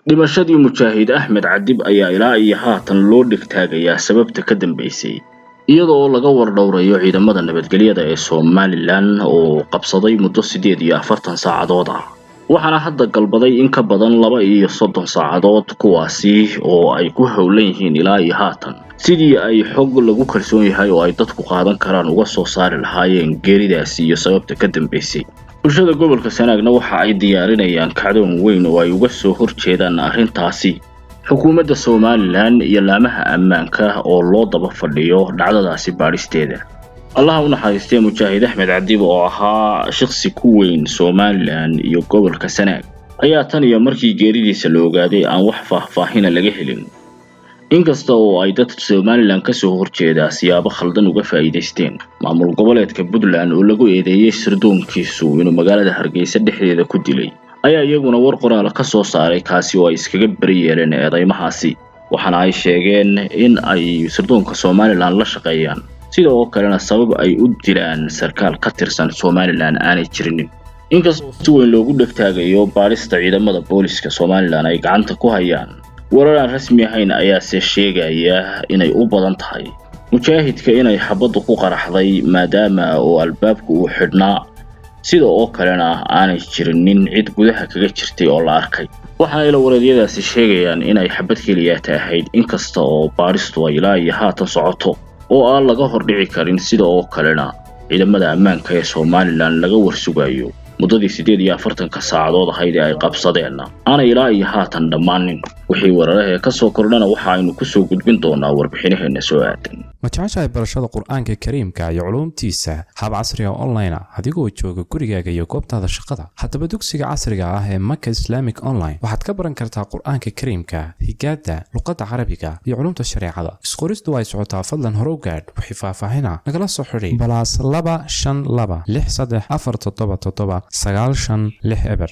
Dhimashadii Mujaahid Axmed Cadib ayaa ilaa iyo haatan loo dhegtaagayaa sababta ka dambeysay, iyadoo laga wardhowrayo ciidamada nabadgelyada ee Somalilan oo qabsaday muddo 48 saacadood ah, waxaana hadda galbaday in ka badan 32 saacadood, kuwaasi oo ay ku howlan yihiin ilaa iyo haatan sidii ay xog lagu kalsoon yahay oo ay dadku qaadan karaan uga soo saari lahaayeen geeridaasi iyo sababta ka dambeysay. Bulshada gobolka Sanaagna waxa ay diyaarinayaan kacdoon weyn oo ay uga soo horjeedaan arrintaasi xukuumadda Somalilan iyo laamaha ammaanka oo loo daba fadhiyo dhacdadaasi baadhisteeda. Allaha u naxariistee Mujaahid Axmed Cadib oo ahaa shaqsi ku weyn Somalilan iyo gobolka Sanaag ayaa tan iyo markii geeridiisa la ogaaday aan wax faahfaahina laga helin, inkasta oo ay dadka Somalilan ka soo horjeeda siyaabo khaldan uga faa'iidaysteen. Maamul goboleedka Puntland oo lagu eedeeyay sirdoonkiisu inuu magaalada Hargeysa dhexdeeda ku dilay ayaa iyaguna war qoraal ka soo saaray, kaasi oo ay iskaga beri yeeleen eedeymahaasi, waxaana ay sheegeen in ay sirdoonka Somalilan la shaqeeyaan, sidoo kalena sabab ay u dilaan sarkaal ka tirsan Somalilan aanay jirinin. Inkastoo si weyn loogu dhegtaagayo baadhista ciidamada booliska Somalilan ay gacanta ku hayaan, warar aan rasmi ahayn ayaase sheegaya inay u badan tahay mujaahidka inay xabaddu ku qaraxday, maadaama oo albaabku uu xidhnaa, sida oo kalena aanay jirinin cid gudaha kaga jirtay oo la arkay. Waxaana ila wareedyadaasi sheegayaan inay xabad keliyaata ahayd, inkasta oo baadhistu ay ilaa iyo haatan socoto oo aan laga hordhici karin, sida oo kalena ciidamada ammaanka ee Somalilan laga warsugayo muddadii 48-ka saacadood ahayd ee ay qabsadeenna aanay ilaa iyo haatan dhammaanin. Wixii wararahee ka soo kordhana waxa aynu ku soo gudbin doonaa warbixinaheenna soo aadan. Ma jeceshahay barashada Qur-aanka Kariimka iyo culuumtiisa hab casriga online ah, adigoo jooga gurigaaga iyo goobtaada shaqada? Haddaba, dugsiga casriga ah ee Maka Islamic Online waxaad ka baran kartaa Qur-aanka Kariimka, higaada, luqadda Carabiga iyo culumta shareecada. Isqoristu ay socotaa, fadlan horow gaadh. Wixii faahfaahina nagala soo xidhi +252 634 77 95 60.